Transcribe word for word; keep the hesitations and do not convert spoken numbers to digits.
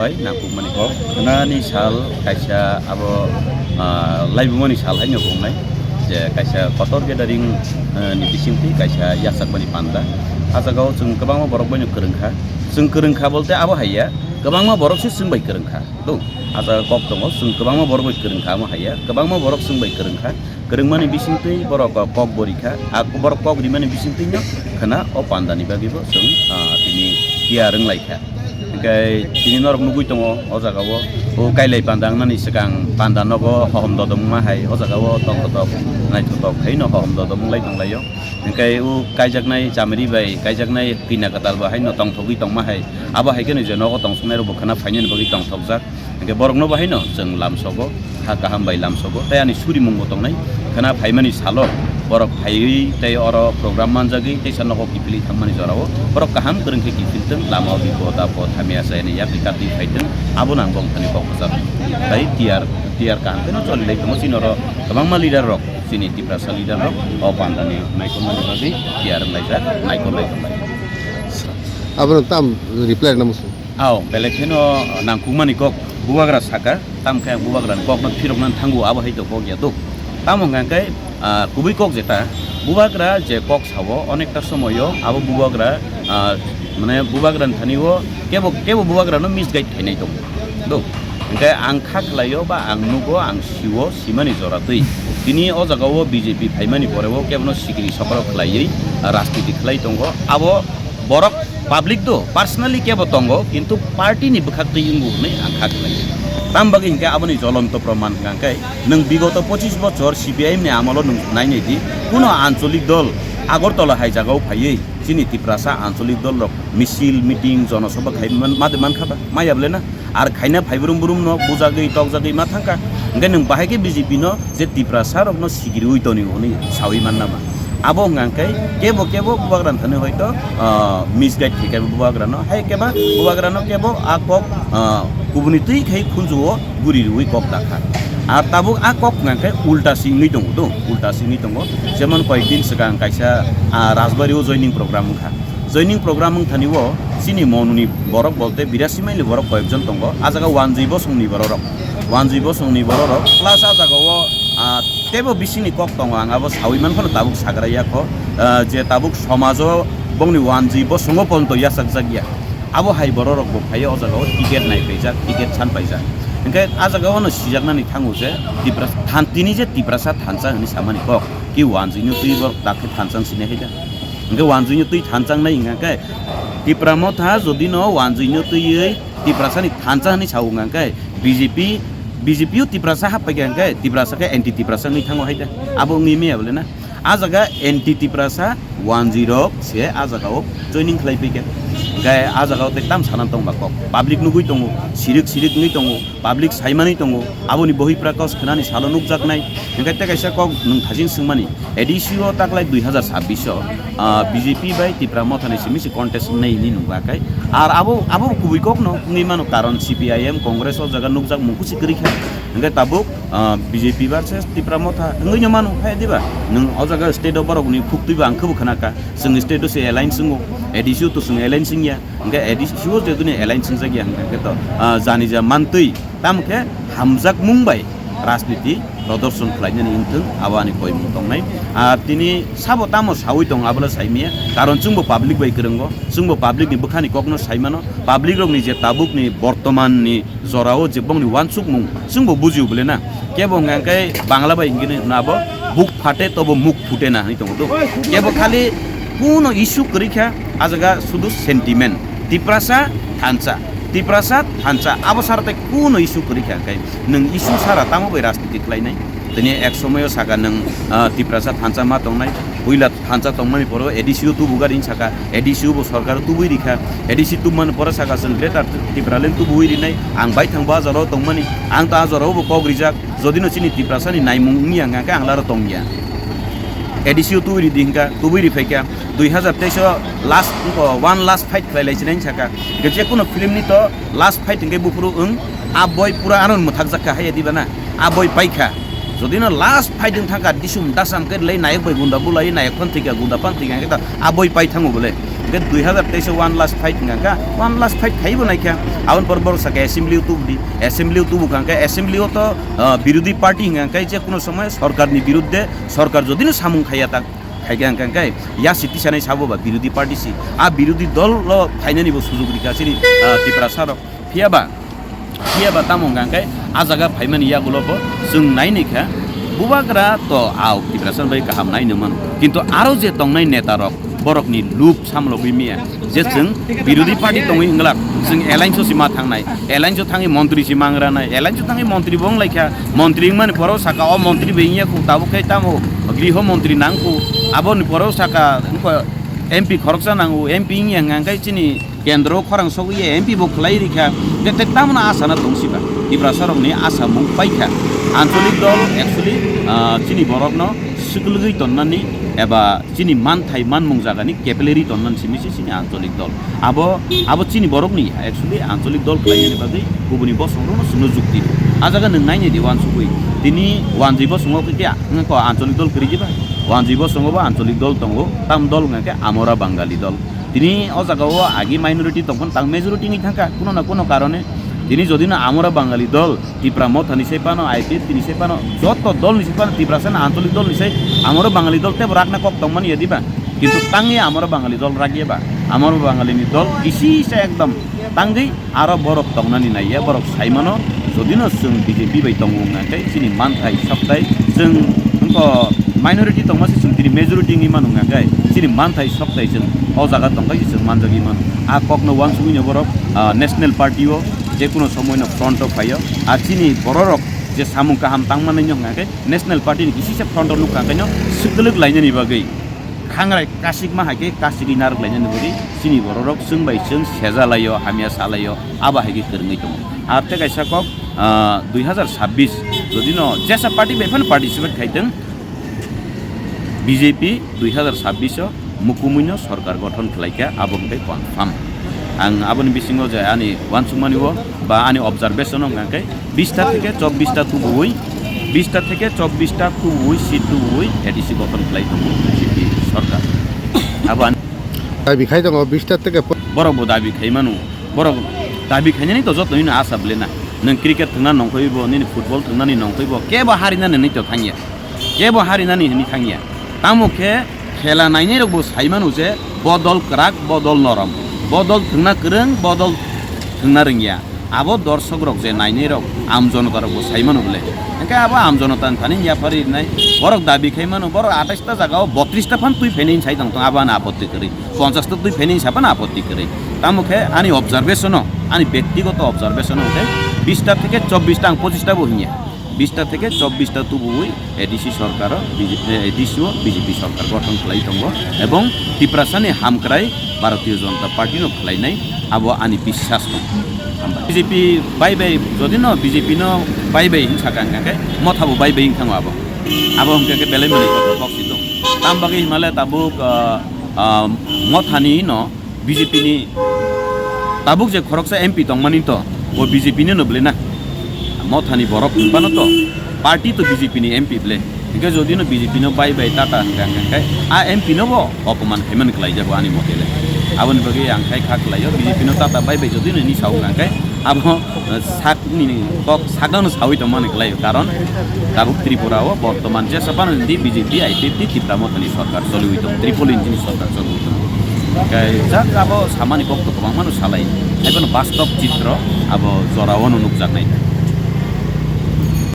Bai nangkukmani kok, khwnani sal kaisa abo, ah, laibumani sal haino wngnai, je kaisa kotor gathering, ah, ni bisingtwi kaisa yachakmani panda. Ah jagao chwng kwbangma borok baino kwrwngkha. Chwng kwrwngkha bolte abo haiya, kwbangma borok se chwng bai kwrwngkha. Do, ah jaga kok tongo, chwng kwbangma borok bai kwrwngkha amo haiya, kwbangma borok chwng bai kwrwngkha. Kwrwngmani bisingtwi borok kok bo rikha, ah, borok kok rimani bisingtwino khwna o pandani bagwibo chwng, ah, tini tiyar wnglaikha. Hwnkhe tini norok nugwi tongo o jagao, o kailai panda wngnani swkang panda nogo hohom dodom wngma hai o jagao tongthotok naithotok khaino hohom dodom wnglai tonglaio. Hwnkhe o kaijaknai chamri bai kaijaknai kina kwtal bo haino tongthogwi tongma hai, abo hai kheno je nogo tongsoknairokbo khwna phainani bagwi tongthokjak. Hwnkhe borokno bo haino chwng lamsogo, ha kaham bai lamsogo, tei ani surimungbo tongnai. Khwna phaimani salo borok phaiwi tei oro program manjagwi teisa nogo kiphilwi thangmani jorao borok kaham kwrwng khe kiphiltwng, lamao bipod apod hamya chayani yakni katwi phaitwng, abono ang bongthani kok bwchak. Tei tiyar, tiyar kaham kheno cholilai tongo chini oro kwbangma leader rok, chini Tiprasa leader rok o pandani naikolmani bagwi tiyar wnglaijak, naikolnai tonglai. Abono tam reply rwna muchung. Ao, belai kheno nangkukmani kok bubagra saka, tamo khe ang bubagrani kokno phiroknani thango, abo hai to kok ya do. Tamo hwnkha khe, ah, kubui kok jeta, bubagra je kok sao, onekta somoyo abo bubagra, ah, mane bubagrani thani o kebo, kebo bubagrano misguide khainai tongo. Do. Hwnkhe ang kha khlaio ba ang nugo, ang sio, simani jora twi. Tini o jagao B J P phaimani pore o kebono sikiri sokorok khlaiwi, ah, rajniti khlai tongo. Abo borok public do personally kebo tongo, kintu party ni bwkhak twi wngo hwnwi ang kha khlai. Tam bagwi hinkhe aboni jolonto proman hwnkha khe nwng bigoto pochis bochor C P I M ni amolo nwng nai nai di, kuno ancholik dol Agartala hai jagao phaiwi chini Tiprasa ancholik dol rok misil, meeting, jonosabha khai man, ma de man kha ba? Maya bole na? Ar khaina phai brum brum no bujagwi tokjagwi ma thangkha. Hwnkhe nwng bahai khe B J P no je Tiprasa rokno sigiriwi toni hwnwi sawi manna ba. Abo hwnkha khe kebo kebo bubagra thani hoito, ah, misguide khe kebo bubagra no. Hai keba bubagra no kebo a kok, ah, kubuni twi khai khunju o guri rwi kok dakha. Ar tabuk a kok hwnkha khe ulta singwi tongo do, ulta singwi tongo. Jemon koyek din swkang kaisa, ah, Rajbari o joining program wngkha. Joining program wngthani o chini monuni borok bolte birasi maili borok koyekjon tongo. A jaga wanjwi bosongni bororok, wanjwi bosongni bororok plus a jaga o, ah, teibo bisingni kok tongo, ang abo sawi manphano tabuk sagra yakho, ah, je tabuk somajo bongni wanjwi bosongo ponto yachakjak ya. Abo hai bororok bo phaiyo o jaga o ticket nai paijak, ticket san paijak. Hwnkhe a jaga o no sijaknani thango je Tipra-, than-, tini je Tiprasa thansa hwnwi samani kok, ki wanjwino twi borok dakhe thansa wng sinai hai da? Hwnkhe wanjwino twi thansa wngnai hwnkha khe Tipra Motha jodi no wanjwino twiwi Tiprasani thansa hwnwi sao hwnkha khe B J P, B J P o Tiprasa happaikha hwnkhe Tiprasa khe anti Tiprasa wngwi thango hai da? Abo wngwi maya bole na? A jaga anti Tiprasa wanjwi rok se a jaga o joining khlai paikha. Hwnkhe a jaga o tei tam sana tongba kok. Public nugwi tongo, sirik sirik wngwi tongo. Public saimanwi tongo, aboni bohi prakas khwnani salo nukjaknai. Hwnkhe tei kaisa kok nwng thajin swngmani, A D C o taklai dui hazar sabbish o, ah, B J P bai Tipra Mothani simi se contest wngnai hwnwi nukha khe. Ar abo, abo kubui kokno wngwi mano, karon C P I M, Congress o jaga nukjak mungkusi kwrwi kha. Hwnkhe tabuk, ah, B J P versus Tipra Motha wngwino mano, hai diba? Nwng o jaga state o borokni khuktwibo ang khwbo khwnakha. Chwng state o se alliance wngo, A D C o to chwng alliance wngya. Hwnkhe A D C o je duni alliance wngjak ya hwnkhe to, ah, jani ja mantwi, tamo khe hamjakmung bai rajniti prodorshon khlainani wngthung, abo ani koimung tongnai. Ah, tini sabo tamo sawi tong, abono saimaya, karon chwngbo public bai kwrwngo, chwngbo public ni bwkhani kokno saimano, public rokni je tabukni bortomanni jorao je bongni uansukmung chwngbo bujio bole na. Kebo hwnkha khe Bangla bai hingkhe hwno abo, "Buk phate tobo muk phute na," hinwi tongo do. Kebo khali kuno issue kwrwi kha, a jaga sudu sentiment. Tiprasa thansa, Tiprasa thansa, abo sara tei kuno issue kwrwi kha, hwnkhe nwng issue sara tamo bai rajniti khlainai? Tini ek somoyo saka nwng, ah, Tiprasa thansa ma tongnai, puila thansa tongmani poro A D C o tubu gari saka, A D C o bo sorkar tubui rikha, A D C tubmani poro saka chwng Greater Tipraland tubui rinai, ang baithang bo a jorao tongmani, ang to a jorao bo kok rijak, jodi no chini Tiprasa ni naimung wngya hwnkha khe ang laro tongya. A D C o tubui ridi hwnkha, tubui riphaikha, dui hazar teis o last, wngkha one last fight khlai lai sinai saka, je kuno film ni to last fight hwnkhe buphuru wng, a boi pura ano mwthakjak kha hai diba na, a boi paikha. Jodi no last fight wng thangkha, disum dasam khe lei nayok bai gunda bulai, nayok phan thwikha, gunda phan thwikha, hwnkhe to a boi pai thango bole. Hwnkhe dui hazar teis o one last fight hwnkha kha, one last fight khaibo naikha. Aboni pore borok sakha assembly o tubudi, assembly o tubu kha hwnkhe assembly o to, ah, birodhi party hwnkha khe je kuno somoy sorkarni birudde, sorkar jodino samung khaiya ta khaikha hwnkha khe yasi tisanai sabo ba birodhi party si. A birodhi dol o phainani bo sujug rikha chini, ah, Tiprasa rok. Phiya ba, phiya ba tamo hwnkha khe a jaga phaimani yagulo bo chwng naini kha, bubagra to a Tiprasa bai kaham naino mano. Kintu aro je tongnai neta rok, borokni lub samlogwi miya. Je chwng birodhi party tongwi wngla, chwng alliance o si ma thangnai, alliance o thangwi montri si mangranai, alliance o thangwi montri bo wnglaikha, montri wngmani poro saka o montri bai wngya khu, tabuk khe tamo griho montri nang khu, aboni poro saka wngkha M P khoroksa nango, M P wngya hwnkha khe chini kendro khorang sogwi M P bo khwlai rikha, tei, tei tamno asana tongsiba, Tiprasa rokni asamung paikha. Ancholik dol actually, ah, chini borokno swklugi tonnani eba chini manthai manmung jagani kepleri tonnani simi se chini ancholik dol. Abo, abo chini borokni actually ancholik dol khlainani bagwi kubuni bosongrokno chwngno jukti rw. A jaga nwng nainai di uansugwi. Tini wanjwi bosongo khe kya? Wngkha ancholik dol kwrwi diba? Wanjwi bosongo bo ancholik dol tongo. Tam dol wngkha khe Amora Bangali dol. Tini o jaga o agi minority tongphano tang majority wngwi thangkha kuno na kuno karone. Tini jodi no Amora Bangali dol, Tipra Motha ni sai phano, I P F T ni sai phano, joto dol ni sai phano, Tiprasa ni ancholik dol ni sai Amora Bangali dol tebo rakna kok tongmani ya diba? Kintu tangwi Amora Bangali dol rakya ba? Amora Bangali ni dol kisi se ekdom tangwi aro borok tongnani naiya, borok saimano, jodi no chwng B J P bai tongo wngkha khe chini manthai soktai, chwng wngkha minority tongma se chwng tini majority wngwi mano wngkha khe chini manthai soktai chwng o jaga tongkha se chwng manjagwi mano. A kokno uansugwi no borok, ah, national party o je kuno somoi no front o phaio. A chini bororok je samung kaham tangmanai no wngkha khe national party ni kisi se front o nukha khe no swkwlwk lainani bagwi. Khangrai kasikma hai khe kasigwi narwk lainani bagwi chini bororok chwng bai chwng seja laio, hamya sa laio, abo hai khe kwrwngwi tongo. Ar tei kaisa kok, ah, dui hazar sabbish jodi no jesa party bai phano participate khai tong, B J P dui hazar sabbish o mukumui no sorkar gothon khlai kha, abo hwnkhe confirm. Ang aboni bisingo je ani uansukmani o ba ani observation o hwnkha khe bista theke chobbish ta tubuwi, bista theke chobbish ta tubuwi, seat tubuwi A D C gothon khlai tongo B J P sorkar. Abo ani dabi khai tongo bista theke po- Borok bo dabi khai mano, borok dabi khainani to joto hino asa bwle na. Nwng cricket thwngna nongkhoi bo, nini football thwngnani nongkhoi bo, kebo harinani nini to thangya, kebo harinani hini thangya. Tamo khe khela nainai rok bo sai mano je bodol kwrak, bodol norom, bodol thwngna kwrwng, bodol thwngna rwngya. Abo dorsokrok je nainairok, amjonotarokbo sai mano bwle. Hwnkhe abo amjonotani thani yapharwi rwnai. Borok dabi khai mano, borok atais ta jagao botris ta phan twi phainai sai tong tong, abo ani apotti kwrwi. Ponchas ta twi phainai sa phano apotti kwrwi. Tamo khe ani observation-o, ani bektigoto observation-o hwnkhe bis ta theke chobbish ta, ang pochis ta bo hwnya. Bis ta theke chobbish ta tubuwi A D C sorkar o, B J P, eh, A D C o B J P sorkar gothon khlai tongo ebong Tiprasani hamkrai Bharatiya Janata Party no khlainai, abo ani biswas tong. Hambai. B J P bai bai, jodi no B J P no bai bai hin saka hwnkha khe, Motha bo bai bai wng thango abo. Abo hwnkha khe belai manwi kotor kok si tong. Tam bagwi himale tabuk, ah, ah, Mothani no B J P ni tabuk je khoroksa M P tongmani to, bo B J P ni no bwle na. Mothani borok hwnphano to, party to B J P ni M P bwle. Hingke jodi no B J P no bai bai tata hingka hingka khe, a M P no bo opoman khaimani khlai jago ani mote le. Aboni bagwi ang khai kha khlai o, B J P no tata bai bai jodi no hini sao hingka khe, abo, eh, sak ni kok sakno sawi tongmani khlai o. Karon tabuk Tripura o bortoman jesa phano hindi B J P, I P F T, Tipra Mothani sorkar choliwi tong, triple engine ni sorkar choliwi tong. Khe jak abo samani kok to kwbangma no salai, haiphano bastob chitro abo jorao no nukjaknai.